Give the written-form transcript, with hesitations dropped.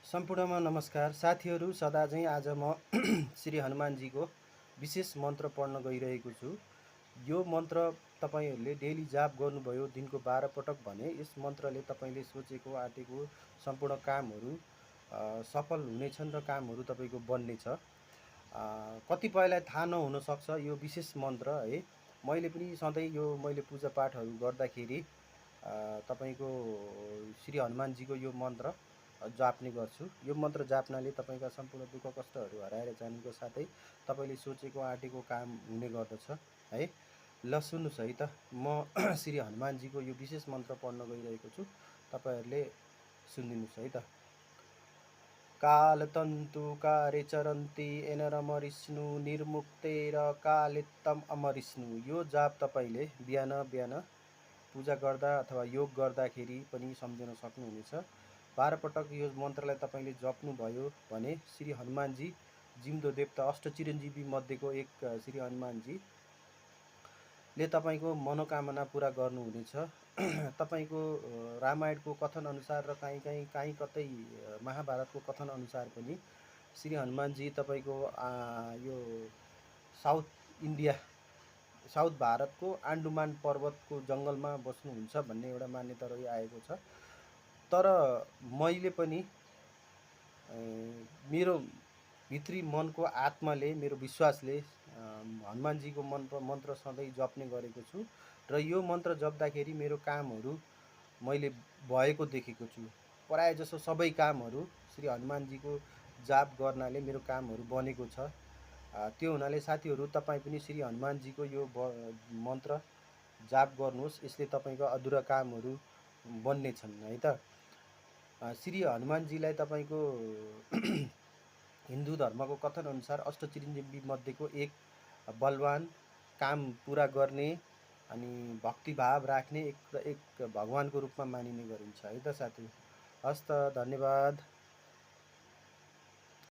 सम्पूर्णमा नमस्कार साथीहरू। सदा चाहिँ आज म श्री हनुमानजीको विशेष मन्त्र पढ्न गइरहेको छु। यो मन्त्र तपाईहरूले डेली जाप गर्नुभयो दिनको 12 पटक भने यस मन्त्रले तपाईले सोचेको आँटेको सम्पूर्ण कामहरू सफल हुनेछन् र कामहरू तपाईको बन्नेछ। कतिपयलाई थाहा नहुन सक्छ यो विशेष मन्त्र है। मैले पनि सधैँ यो पूजापाठहरू गर्दाखेरि तपाईको श्री हनुमानजीको यो मन्त्र जाप्ने गर्छु। यो मन्त्र जाप्नाले तपाईका सम्पूर्ण दुःख कष्टहरू हराएर जानुको साथै तपाईले सोचेको आँटेको काम हुने गर्दछ है। ल सुन्नुस् है त, म श्री हनुमानजीको यो विशेष मन्त्र पढ्न गइरहेको छु। तपाईहरुले सुनिदिनुस् है त। कालतन्तु कारे चरन्ति एनरमरिष्णु निर्मुक्तेर कालेत्तम अमरिष्णु। यो जाप तपाईले बिहान बिहान पूजा गर्दा अथवा योग गर्दाखेरि पनि सम्झन सक्नुहुनेछ। 12 पटक यो मन्त्रलाई तपाईले जप्नुभयो भने श्री हनुमानजी जिउँदो देवता अष्टचिरञ्जीवी मध्येको एक श्री हनुमानजी ले तपाईको मनोकामना पूरा गर्नुहुनेछ। तपाईको रामायणको कथन अनुसार र काहीँ कतै महाभारतको कथन अनुसार पनि श्री हनुमानजी तपाईको यो साउथ भारतको आण्डुमान पर्वतको जङ्गलमा बस्नुहुन्छ भन्ने एउटा मान्यता रहिआएको छ। तर मैले पनि मेरो भित्री मनको आत्माले, मेरो विश्वासले हनुमानजीको मन्त्र सधैँ जप्ने गरेको छु र यो मन्त्र जप्दाखेरि मेरो कामहरू मैले भएको देखेको छु। प्राय जसो सबै कामहरू श्री हनुमानजीको जाप गर्नाले मेरो कामहरू बनेको छ। त्यो हुनाले साथीहरू तपाईँ पनि श्री हनुमानजीको यो मन्त्र जाप गर्नुहोस्। यसले तपाईको अधुरा कामहरू बन्ने छन् है त। श्री हनुमानजीलाई तपाईको हिन्दू धर्मको कथन अनुसार अष्टचिरञ्जीवी मध्येको एक बलवान, काम पूरा गर्ने अनि भक्तिभाव राख्ने एक भगवानको रूपमा मानिने गरिन्छ है त साथी। हस् त, धन्यवाद।